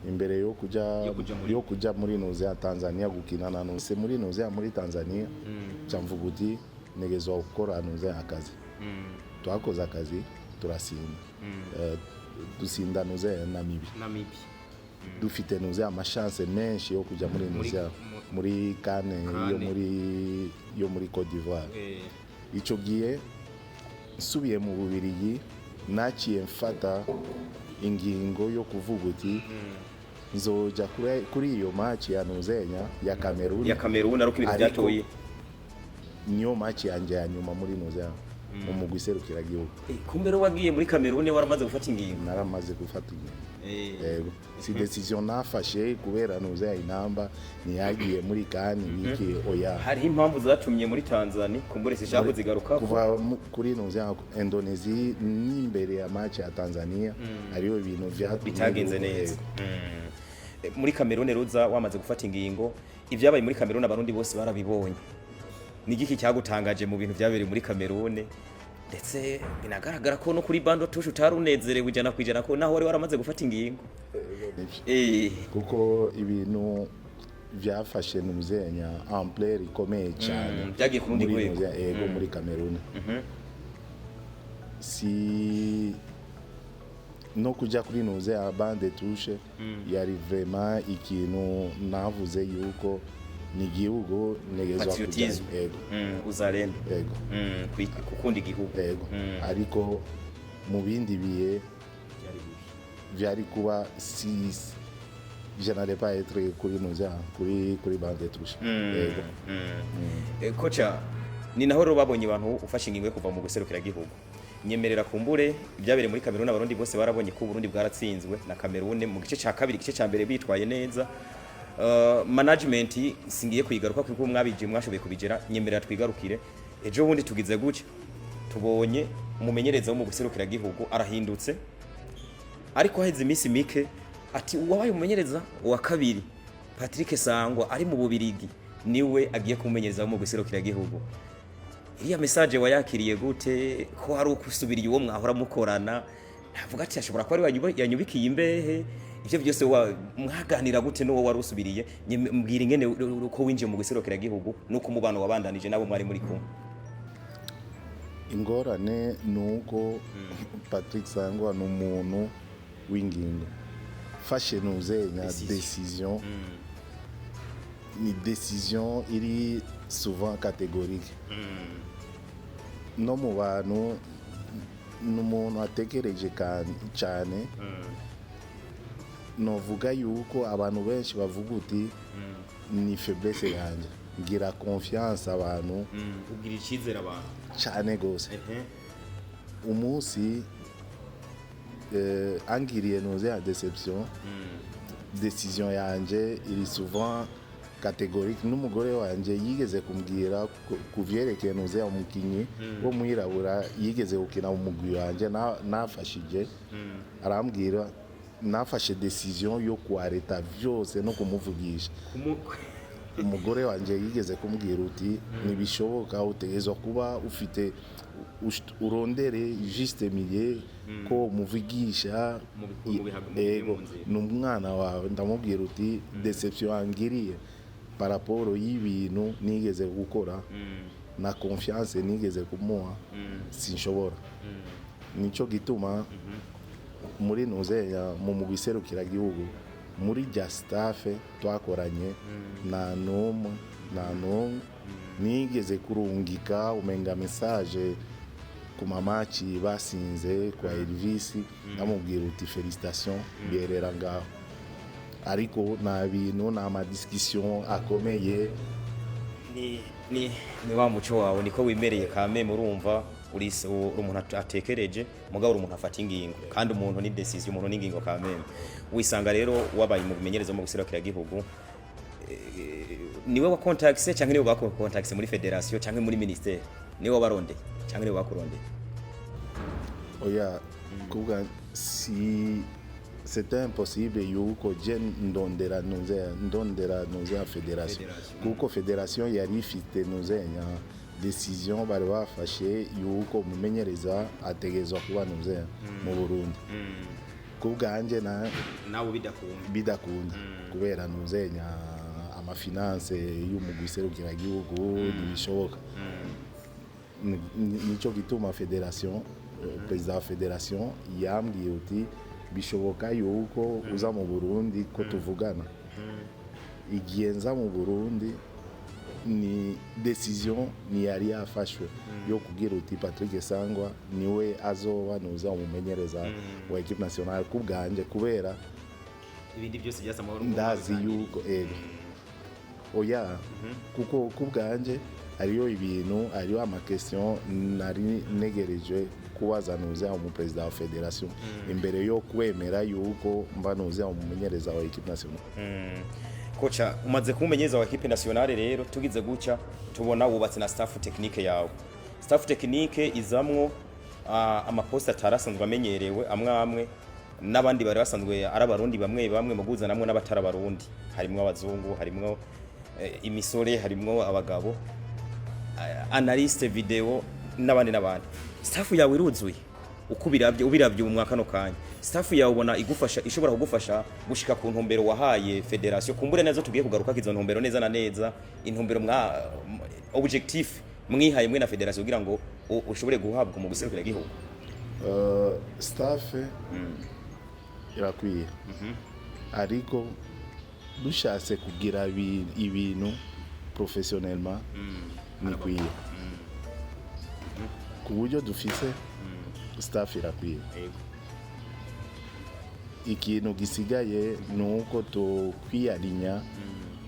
Imbere yo kuja Yo kuja muri- yo kuja muri nuzeya Tanzania gukina na nuse muri nuzeya muri Tanzania, camvuga uti negezwa gukora nuzeya akazi. Twakoze akazi, turasinda. Dusinda nuzeya Namibi. Namibi. Dufite nuzeya amachance menshi yo kuja muri nuzeya muri CAN yo CAN. muri yo muri Cote d'Ivoire. Ico gihe nsubiye mu Bubirigi, naciye mfata ingingo yo kuvuga uti nzoja kuri iyo match ya nuzenya ya Cameroon. Ya Cameroon, ariko ibintu Ariko byatoye. Niyo match yanje ya nyuma muri nuzenya mu mugwi serukiragihugu. Kumbe rero wagiye muri Cameroon waramaze gufata ingingo. Naramaze gufata ingingo. Yego, si décision nafashe kubera nuzeya inamba ntiyagiye muri CAN biki, oya. Hariho impamvu zatumye muri Tanzania, kumbure sishaka kuzigaruka. Kuva kuri nuzeya Indonesia n'imbere ya match ya Tanzania hariho ibintu vyatumye bitagenze neza. Muri Cameroon ruza wamaze gufata ingingo. Ibyabaye muri Cameroon abarundi bose barabibonye. Ni igiki cyagutangaje mu bintu byabereye muri Cameroon, ndetse binagaragara ko no kuri banc de touche utari unezerewe 100% ko naho wari waramaze gufata ingingo? Kuko ibintu vyafashe nuzenya ampleur ikomeye cyane. Byagiye ku rundi muri rwego. Yego, muri Cameroon si no kuja kuri nuze banc de touche yari vraiment ikintu navuze yuko ni igihugu negezwa kuja. Patriotisme. Yego. Uzalendo. Yego. Gukunda igihugu. Yego, ariko mu bindi bihe vyari kuba si je n'allais pas être kuri nuze kuri banc de touche, yego. Kocha, ni naho rero babonye abantu ufashe ingingo yo kuva mu gihugu. Nyemerera kumbure ibyabereye muri Cameroon, abarundi bose barabonye ko Burundi bwaratsinzwe na Cameroon mu gice ca kabiri, igice ca mbere bitwaye neza. Management singiye kuyigaruka kuko mwabije mwashoboye kubigera. Nyemerera twigarukire ejo bundi, tugize gutya tubonye umumenyereza wo mu gihugu arahindutse, ariko haheze iminsi mike ati uwabaye umumenyereza wa kabiri Patrick Sangwa ari mu Bubirigi niwe agiye kumumenyereza wo mu gihugu. Iriya message wayakiriye gute, ko hari ukusubiriye uwo mwahora mukorana? Navuga ati ashobora kuba ari yanyubikiye imbehe. Ivyo byose mwaganira gute n'uwo wari usubiriye? Mbwira ingene uko winjiye mu gihugu nuko umubano wabandanije nabo mwari muri kumwe. Ingorane ni uko Patrick Sangwa ni umuntu w'ingingo, fashe nuzenya Décision. Décision ni décision iri souvent catégorique no mu bantu, ni umuntu atekereje cyane. Novuga yuko abantu benshi bavuga uti ni faiblesse yanjye, ngira confiance abantu. Ugira icyizere abantu. Cyane gose. Umunsi Angiriye nuze ya déception, décision yanje iri souvent catégorique. N'umugore wanje yigeze kumbwira ku vyerekeye nuze ya umukinyi wo mwirabura yigeze gukina mu mugwi wanje nafashije, arambwira nafashe décision yo kuareta vyose no kumuvugisha. Umugore wanje yigeze kumbwira uti: "Ntibishoboka, utegerezwa kuba ufite urondere juste milieu ko muvugisha." Mu Ego. mu nzira. Ni umwana wawe. Ndamubwira uti: "Déception angiriye par rapport y'ibintu nigeze gukora na confiance nigeze kumuha, sinshobora." Nico gituma muri nuzeya mu mugwi serukiragihugu, muri rya staff twakoranye, nta n'umwe nigeze kurungika umenga message ku ma match basinze kwa Elvis, ndamubwira uti: "Félicitations." Biherera ngaho, ariko nta bintu, nta ma discussion akomeye. Ni wa muco wawe, niko wimereye kame. Murumva uri umuntu atekereje, mugabo uri umuntu afata ingingo, kandi umuntu ni décision, umuntu ni ingingo kameme. Wisanga rero wabaye mu bimenyerezo mu guserukira gihugu, niwe wa contacté canke niwe bako contacté muri fédération canke muri ministère? Niwe wabarondeye canke niwe bakurondeye? Oya, kuvuga si c'était impossible yuko je ndondera nuze fédération, Fédération. kuko fédération yari ifite nuzenya décision bari bafashe yuko umumenyereza ategerezwa kuba nuze mu Burundi. Kubwanje na Nawe bidakunda? Bidakunda, kubera nuzenya ama finances y'umugwi serukiragihugu, ntibishoboka. Nico gituma fédération, président wa fédération yambwiye uti: "Bishoboka yuko uza mu Burundi ko tuvugana." Igihe nza mu Burundi, ni décision ntiyari yafashwe yo kugira uti Patrick Sangwa niwe azoba nuza umumenyereza wa équipe nationale. Kubwanje, kubera Ibindi byose byasa amahoro. Ndazi yuko, ego, oya, kuko kubwanje hariyo ibintu, hariyo ama question nari negereje kubaza nuza umuperezida wa fédération imbere yo kwemera yuko mba nuza umumenyereza wa équipe nationale. Coach, umaze kumumenyereza wa équipe nationale rero, tugize gutya tubona wubatse na staff technique yawe. Staff technique izamwo ama poste atarasanzwe amenyerewe amwe amwe, n'abandi bari basanzwe ari abarundi bamwe bamwe, muguza namwe n'abatari abarundi, harimwo abazungu, harimwo imisore, harimwo abagabo, analyste vidéo n'abandi n'abandi. Staff yawe iruzuye uko ubiravye mu mwaka no kanya? Staff yawe ubona igufasha, ishobora kugufasha gushika ku ntumbero wahaye fédération? Kumbure nazo tugiye kugaruka izo ntumbero neza na neza, intumbero mwa objectif mwihaye mwe na fédération kugira ngo ushobore guhabwa mu guserukira igihugu. Staff irakwiye, ariko dushatse kugira ibintu professionnellement, nikwiye ku buryo dufise staff irakwiye. Ikintu gisigaye ni uko tukwiyarinya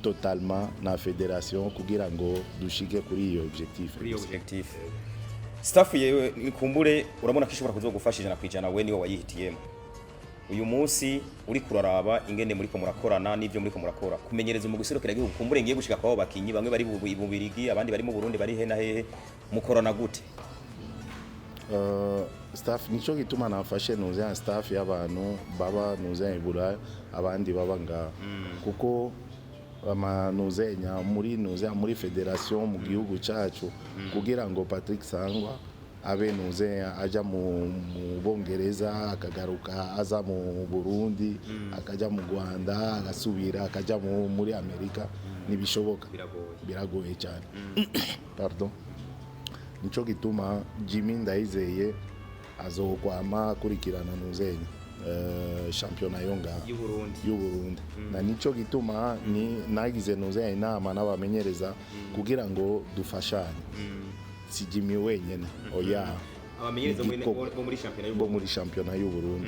totalement na fédération kugira ngo dushike kuri iyo objectif. Kuri iyo objectif. Staff yewe nikumbure urabona ko ishobora kuzogufasha 100%? We niwe wayihitiyemo. Uyu munsi uri kuraraba ingene muriko murakorana n'ivyo muriko murakora kumenyereza mu guserukira igihugu, kumbure ngiye gushika kwabo bakinyi bamwe bari mu Bubirigi, abandi bari mu Burundi, bari he na hehe, mukorana gute? Staff, nico gituma nafashe nuze staff y'abantu baba nuze i Buraya, abandi baba ngaha, kuko ama nuzenya muri nuze muri fédération mu gihugu cacu, kugira ngo Patrick Sangwa abe nuze aja mu Bongereza, akagaruka aza mu Burundi, akaja mu Rwanda, agasubira akaja muri Amerika, ntibishoboka. Biragoye. Biragoye cyane, pardon. Nico gituma Jimmy Ndayizeye azokwama akurikirana nuzenya shampiyona yo ngaha y'u Burundi. y'u Burundi, na nico gituma ni nagize nuzenya inama n'abamenyereza kugira ngo dufashanye. Si Jimmy wenyene, oya. Abamenyereza Igikorwa. bo muri shampiyona y'u Bo muri shampiyona y'u Burundi.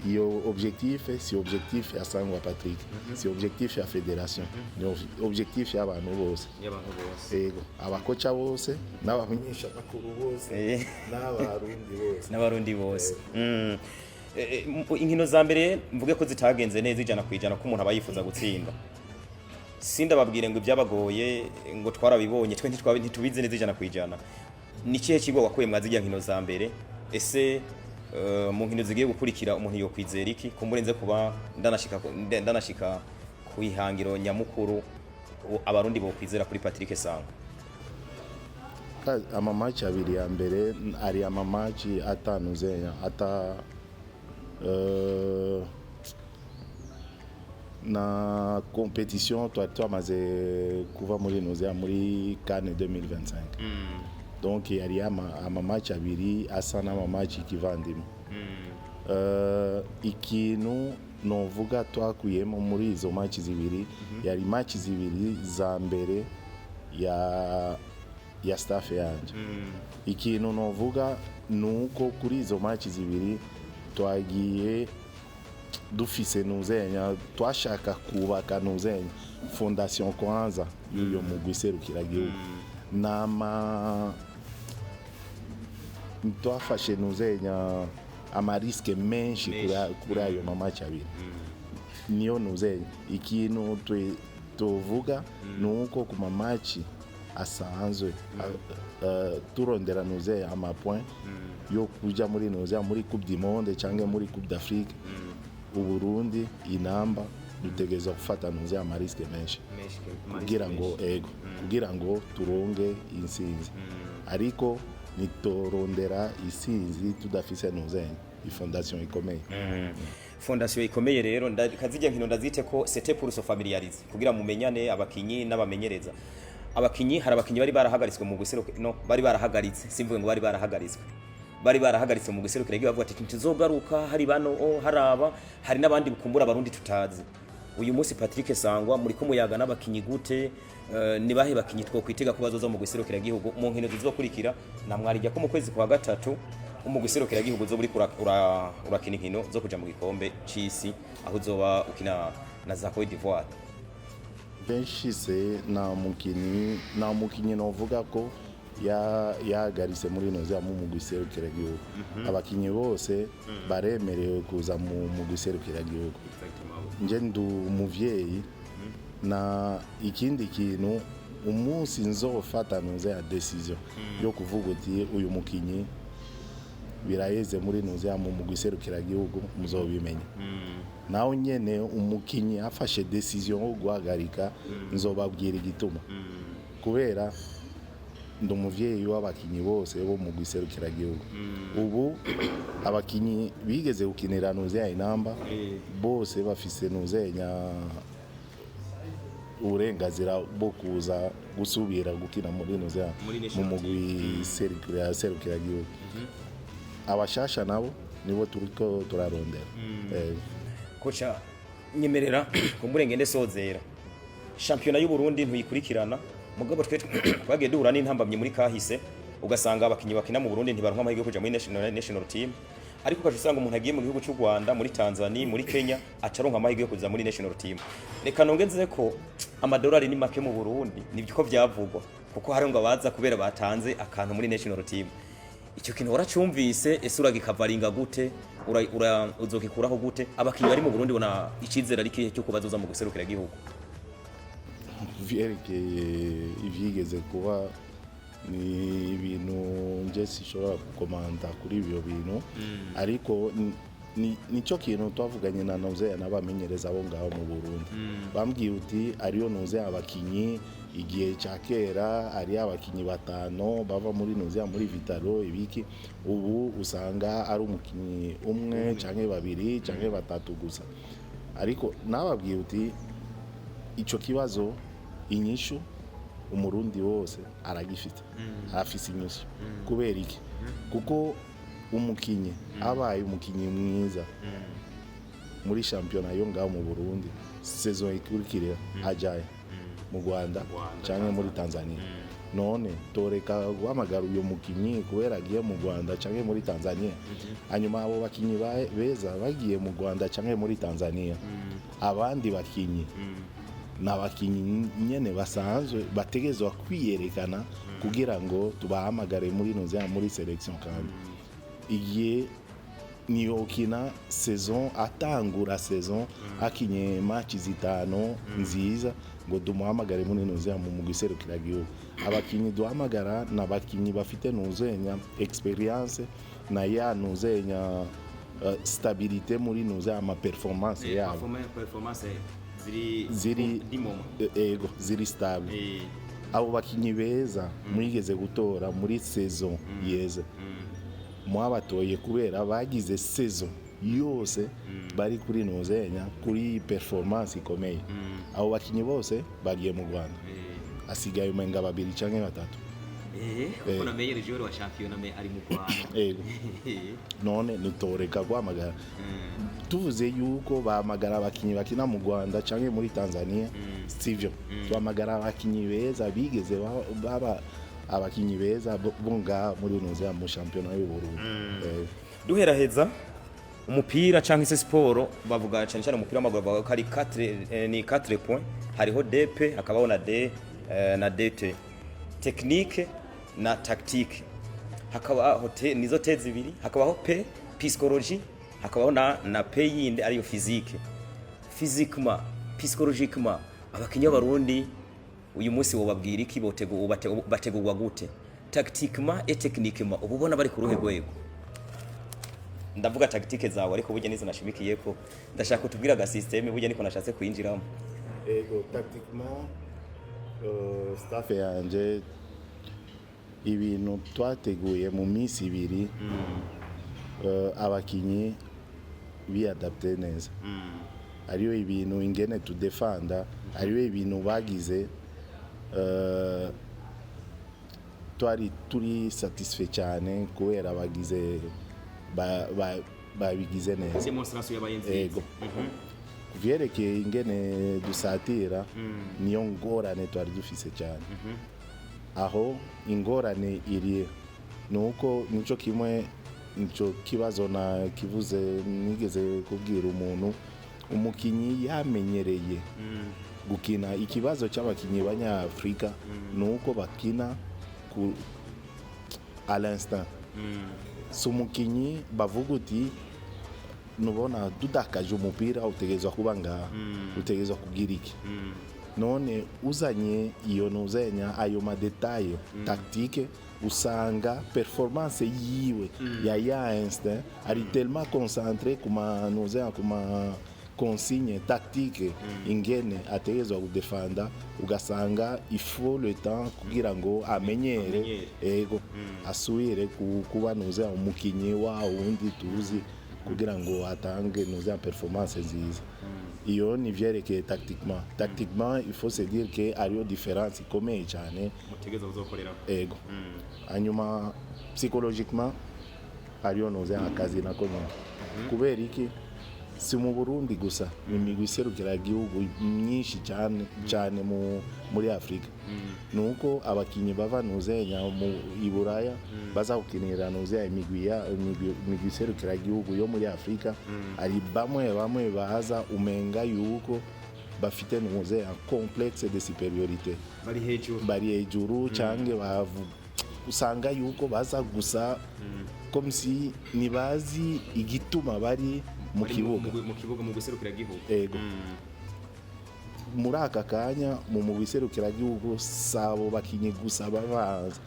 Iyo objectif si objectif ya Sangwa Patrick, si objectif ya fédération, ni objectif y'abantu bose. Y'abantu bose. Ego, abakoca bose n'abamenyeshamakuru bose n'abarundi bose. N'abarundi bose. Inkino za mbere mvuge ko zitagenze neza 100% ko umuntu aba yifuza gutsinda. Sindababwire ngo ibyabagoye ngo twarabibonye, twe ntitubizi neza 100%. Ni ikihe kigo wakuye mwa zirya nkino za mbere? Ese mu nkino zigiye gukurikira umuntu yokwizera iki kumurenze kuba ndanashika ku ihangiro nyamukuru, Abarundi bokwizera kuri Patrick Sangwa? Ama match abiri ya mbere ari ama match atanu zenya ata na compétition twari twamaze kuva muri nuzea muri CAN 2025, donc yari ama match abiri asa n'ama match kivandimwe. Ikintu novuga twakuyemo muri izo match zibiri, yari match zibiri za mbere ya staff yanje. Ikintu novuga nuko kuri izo match zibiri twagiye dufise nuzenya, twashaka kubaka nuzenya fondation kwanza y'uyo mugwi serukiragihugu. Nama twafashe nuzenya ama risques menshi kuri ayo ma match abiri. Niyo nuzenya ikintu twe tuvuga nuko ku ma match asanzwe turondera nuze ama point yo kuja muri nuze muri Coupe du Monde cyangwa muri Coupe d'Afrique, Uburundi Inamba dutegereza gufata nuze ama risques menshi kugira ngo, ego, kugira ngo turonge intsinzi. Ariko nitorondera isinzi tudafise nuze i fondation ikomeye. Fondation ikomeye rero, kazijya nkino ndazite ko c'était pour se familiariser, kugira mumenyane abakinyi n'abamenyereza. Abakinyi, hari abakinyi bari barahagaritswe mu guseruka, no bari barahagaritse, simvuge ngo bari barahagaritswe, bari barahagaritse mu guserukira igihugu, bavuga ati ntituzogaruka. Hari bano o haraba hari n'abandi bukumbura Abarundi tutazi. Uyu munsi Patrick Sangwa, muri ko muyaga n'abakinyi gute? Ni bahe bakinyi twokwitega ko bazoza mu guserukira igihugu mu nkino zizokurikira? Na mwarijya ko mu kwezi kwa gatatu mu guserukira igihugu zo muri urakina inkino zo kuja mu gikombe c'isi, aho uzoba ukina na za Cote d'Ivoire. Benshi se nta mukinyi novuga ko yahagaritse muri ino mu mugwi serukiragihugu. Abakinyi bose baremerewe kuza mu mugwi serukiragihugu. Nje ndi umuvyeyi. Na ikindi kintu, umunsi nzofata nuze ya décision yo kuvuga uti uyu mukinyi biraheze muri nuze mu mugwi serukiragihugu, muzobimenya. Nawe nyene umukinyi afashe décision yo guhagarika, nzobabwira igituma, kubera ndi umuvyeyi w'abakinyi bose bo mu gihugu. Ubu abakinyi bigeze gukinira nuze ya Inamba bose bafise nuzenya uburenganzira bwo kuza gusubira gukina muri nuze Muri mu national. mugwi serukiragihugu. Abashasha nabo nibo turiko turarondera. Coach, nyemerera kumbure ngende sozera. Shampiyona y'u Burundi ntuyikurikirana, mugabo twe twagiye duhura n'intambamye muri kahise, ugasanga abakinyi bakina mu Burundi ntibaronka amahirwe yo kuja muri national team, ariko ukaca usanga umuntu agiye mu gihugu cy'u Rwanda, muri Tanzania, muri Kenya, acaronka amahirwe yo kuza muri national team. Reka nongeze ko amadolari ni make mu Burundi, nibyo ko vyavugwa, kuko hari ngo abaza kubera batanze akantu muri national team. Icyo kintu waracumvise? Ese uragikavaringa gute? Uzokikuraho gute? Abakinyi bari mu Burundi bona icizere ari kihe cyo kubazoza mu guserukira igihugu? Vyerekeye ivyigeze kuba, ni ibintu nje sishobora gukomanda kuri ibyo bintu, ariko nicyo kintu twavuganye na Noze n'abamenyereza bo ngaho mu Burundi. Bambwiye uti ariyo Noze abakinyi igihe cya kera ari abakinyi batanu bava muri Noze muri Vital'O ibiki, ubu usanga ari umukinyi umwe canke babiri canke batatu gusa. Ariko nababwiye uti ico kibazo inyishu Umurundi wose aragifite, arafise inyishu. Kubera iki? Kuko umukinyi abaye umukinyi mwiza muri shampiyona yo ngaho mu Burundi, saison ikurikira ajaye mu Rwanda canke muri Tanzania. None toreka guhamagara uyo mukinyi kubera agiye mu Rwanda canke muri Tanzania? Hanyuma abo bakinyi beza bagiye mu Rwanda canke muri Tanzania, abandi bakinyi ni abakinyi nyene basanzwe bategerezwa kwiyerekana kugira ngo tubahamagare muri noze muri sélection. Kandi igihe Niyokina saison, atangura saison akinye match zitanu nziza ngo dumuhamagare muri nuzenya mu mugwi serukiragihugu. Abakinyi duhamagara ni abakinyi bafite nuzenya expérience na ya nuzenya stabilité muri nuzenya ama performance yabo. Performance ziri Ziri dimoma. Ego, ziri stable. Abo bakinyi beza mwigeze gutora muri saison yeze, mwabatoye kubera bagize saison yose bari kuri nuzenya kuri performance ikomeye. Abo bakinyi bose bagiye mu Rwanda, asigaye umenga babiri canke batatu. Kuko na meilleur joueur wa championnat me ari mu Rwanda. Ego, none nitoreka guhamagara, tuvuze yuko bahamagara abakinyi bakina mu Rwanda canke muri Tanzania, sivyo. Tuhamagara abakinyi beza bigeze baba abakinyi beza bo ngaha muri nuzenya mu championnat y'u Burundi. Duheraheza, umupira cyangwa se siporo, bavuga cyane cyane umupira w'amaguru, bavuga ko ari 4, ni 4 points. Hariho DP, hakabaho na D, na DT, technique na tactique, hakabaho T, nizo T zibiri, hakabaho P, psychologie, hakabaho na P yindi ariyo physique. Physiquement, psychologiquement, abakinyi b'Abarundi uyu munsi wobabwira iki? Bategurwa gute tactiquement et techniquement? Uba ubona bari ku ruhe rwego? Ndavuga tactique zawe, ariko burya nizo nashimikiye ko ndashaka kutubwira aga système, burya niko nashatse kwinjiramo. Ego, tactiquement, staff yanje, ibintu twateguye mu minsi 2, abakinyi biyadapte neza. Ariyo ibintu ingene tudefanda, ariyo ibintu bagize, twari turi satisfait cyane kubera bagize babigize neza. Démonstration yabaye nziza. Ego. Kuvyerekeye ingene dusatira, niyo ngorane twari dufise cyane. Aho ingorane iri nuko nico kimwe, nico kibazo na kivuze nigeze kubwira umuntu, umukinyi yamenyereye gukina. Ikibazo cy'abakinyi b'Abanyafurika nuko bakina ku à l'instinct. Si umukinyi bavuga uti nubona dudakaje umupira utegerezwa kuba ngaha, utegerezwa kugira iki. None uzanye iyo nuzenya ayo ma détails tactique, usanga performance yiwe ya instinct ari tellement concentré kuma nuzenya kuma consigne tactique ingene ategerezwa kudefanda, ugasanga il faut le temps kugira ngo amenyere. Amenyere. Ego, asubire kuba nuzenya umukinyi wa wundi tuzi kugira ngo atange nuzenya performance nziza. Iyo ni vyerekeye tactiquement. Tactiquement, il faut se dire que hariyo différence ikomeye cyane. Mutegereza kuzokoreraho. Ego. Hanyuma psychologiquement hariyo nuzenya akazi nako nyene. Kubera iki? Si mu Burundi gusa, imigwi iserukiragihugu myinshi cyane cyane muri Afurika nuko abakinyi bava nuzenya mu Iburaya baza gukinira nuzenya imigwi ya imigwi iserukiragihugu yo muri Afurika, ari bamwe bamwe baza umenga yuko bafite nuzenya complexe de supériorité. Bari hejuru. Bari hejuru canke usanga yuko baza gusa comme si ntibazi igituma bari mu Bari kibuga. Mu kibuga, mu guserukira igihugu. Ego. Muri aka kanya mu mugwi iserukiragihugu sabo bakinyi gusa bava hanze.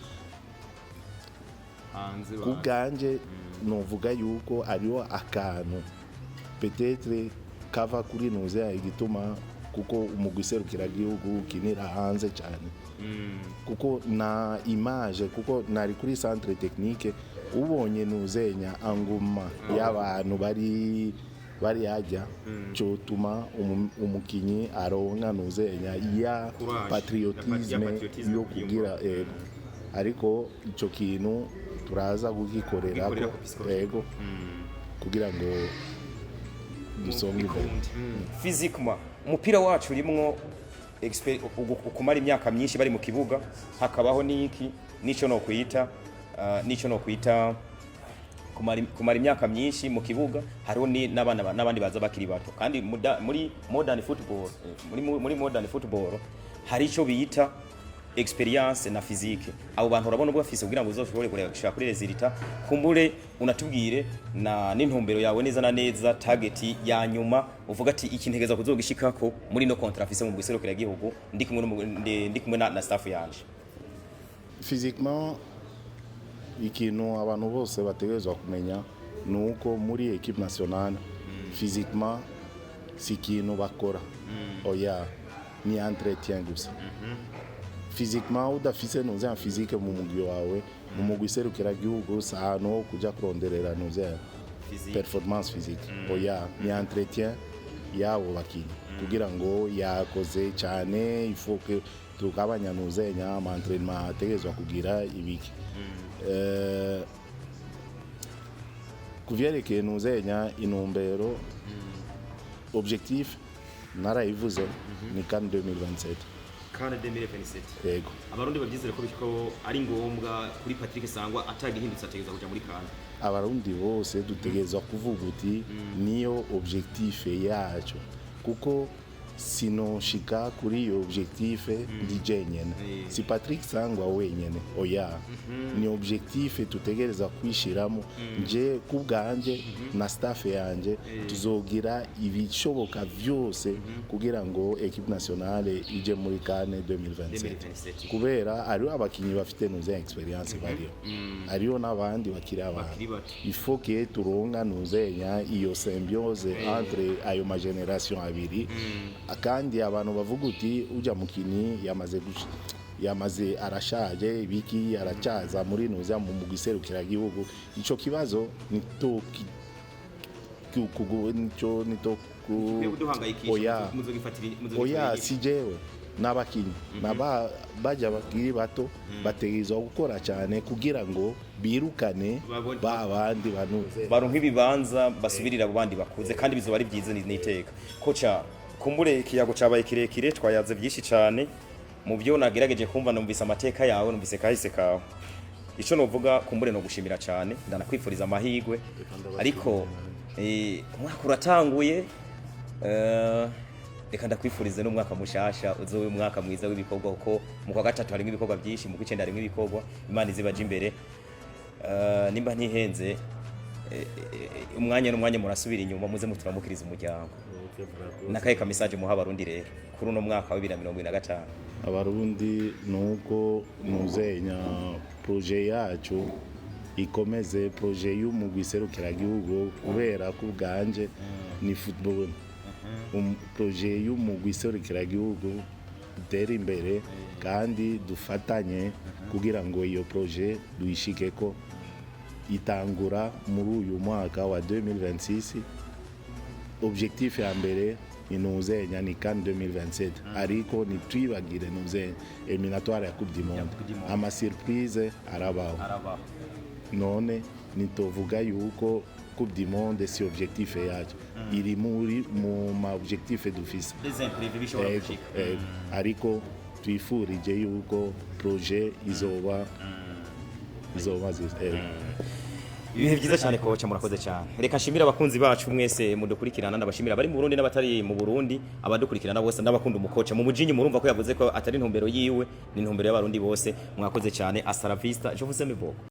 Hanze. Ku bwanje novuga yuko hariho akantu peut-être kava kuri nuze igituma, kuko umugwi iserukiragihugu ukinira hanze cyane, kuko na image, kuko nari kuri centre technique, ubonye nuzenya anguma y'abantu bari hajya, cyotuma umukinyi aronka nuzenya ya Courage. patriotisme. Ya patriotisme. Yo kugira, ego. Ariko ico kintu turaza kugikorera. Kugikorera ku psychologie. Ego, kugira ngo dusonge imbere. Physiquement, umupira wacu urimwo ukumara imyaka myinshi bari mu kibuga, hakabaho n'iki nico no kwita nico no kwita kumara imyaka myinshi mu kibuga. Hariho n'abana n'abandi baza bakiri bato, kandi muri modern football, muri modern football hari ico bita experience na physique. Abo bantu urabona ubafise kugira ngo uzoshobore gushika kuri résultat? Kumbure unatubwire na n'intumbero yawe neza na neza, target ya nyuma uvuga ati iki ntegeza kuzogishikako muri no contrat afise mu giserukira gihugu, ndi kumwe ndi kumwe na staff yanje. Physiquement, ikintu abantu bose bategerezwa kumenya ni uko muri équipe nationale, physiquement si ikintu bakora, oya, ni entretien gusa. Physiquement, udafise nuze physique mu mugwi wawe, mu mugwi serukiragihugu, si ahantu ho kuja kuronderera nuze performance physique, oya, ni entretien yabo bakinyi kugira ngo yakoze cyane. Il faut que tugabanya nuzenya ama entraînement ategerezwa kugira ibiki. Kuvyerekeye nuzenya intumbero, objectif narayivuze, ni CAN 2027. CAN 2027? Yego. Abarundi babyizere ko bityo ari ngombwa kuri Patrick Sangwa, atagihindutse ategeza kuja muri CAN? Abarundi bose dutegerezwa kuvuga uti niyo objectif yacu, kuko sinoshika kuri iyo objectif ndi jenyene, si Patrick Sangwa wenyene, oya, ni objectif tutegereza kwishiramo. Nje kubwanje na staff yanje tuzogira ibishoboka vyose kugira ngo équipe nationale ije muri CAN 2027. 2027. Kubera hariho abakinyi bafite nuze expérience bariho, hariho n'abandi bakiri abana. Bakiri bato. Il faut que turonga nuzenya iyo symbiose entre ayo ma génération abiri. Kandi abantu bavuga uti ujya mukinyi yamaze arashaje ibiki, aracyaza muri nuza mu mugwi serukiragihugu, ico kibazo nito nico nito Kuduhangayikisha. Oya. Muzogifatira. Oya, si jewe n'abakinyi naba bajya bakiri bato bategerezwa gukora cyane kugira ngo birukane ba bandi banuze baronka ibibanza basubirira abo bandi bakuze, kandi bizoba ari byiza n'iteka. Coach, kumbure ikiyago cabaye kirekire, twayaze byinshi cyane. Mu byo nagerageje kumva, numvise amateka yawe, numvise kahise kawe. Ico novuga kumbure no gushimira cyane, ndanakwifuriza amahirwe, ariko umwaka uratanguye, reka ndakwifurize n'umwaka mushasha uzobe umwaka mwiza w'ibikorwa, kuko mu kwa gatatu harimo ibikorwa byinshi, mu kw'icenda harimo ibikorwa. Imana izibaje imbere. Nimba ntihenze, umwanya n'umwanya murasubira inyuma muze muturamukiriza umuryango. Nakahe ka message muha Abarundi rero kuri uno mwaka wa 2025? Abarundi, nuko nuzenya projet yacu ikomeze, projet y'umugwi serukiragihugu, kubera ko ubwanje ni football. Projet y'umugwi serukiragihugu dutere imbere kandi dufatanye kugira ngo iyo projet duyishikeko. Itangura muri uyu mwaka wa 2026. Objectif ya mbere ni nuzenya ni CAN 2027, ariko ntitwibagire nuzenya éliminatoire ya Coupe du Monde. Coupe du Monde. Ama surprise arabaho. Arabaho. None nitovuga yuko Coupe du Monde si objectif yacu, iri muri mu ma objectif dufise. Des imprévus bishobora Ego, gushika. ego. Ariko twifurije yuko projet izoba nziza. Ego. Ibihe byiza cyane, coach, murakoze cyane. Reka nshimire abakunzi bacu mwese mudukurikirana, ndabashimira abari mu Burundi n'abatari mu Burundi, abadukurikirana bose n'abakunda umukoca mu mujinyi. Murumva ko yavuze ko atari intumbero yiwe, ni intumbero y'Abarundi bose. Mwakoze cyane. Hasta la vista, je vous aime beaucoup.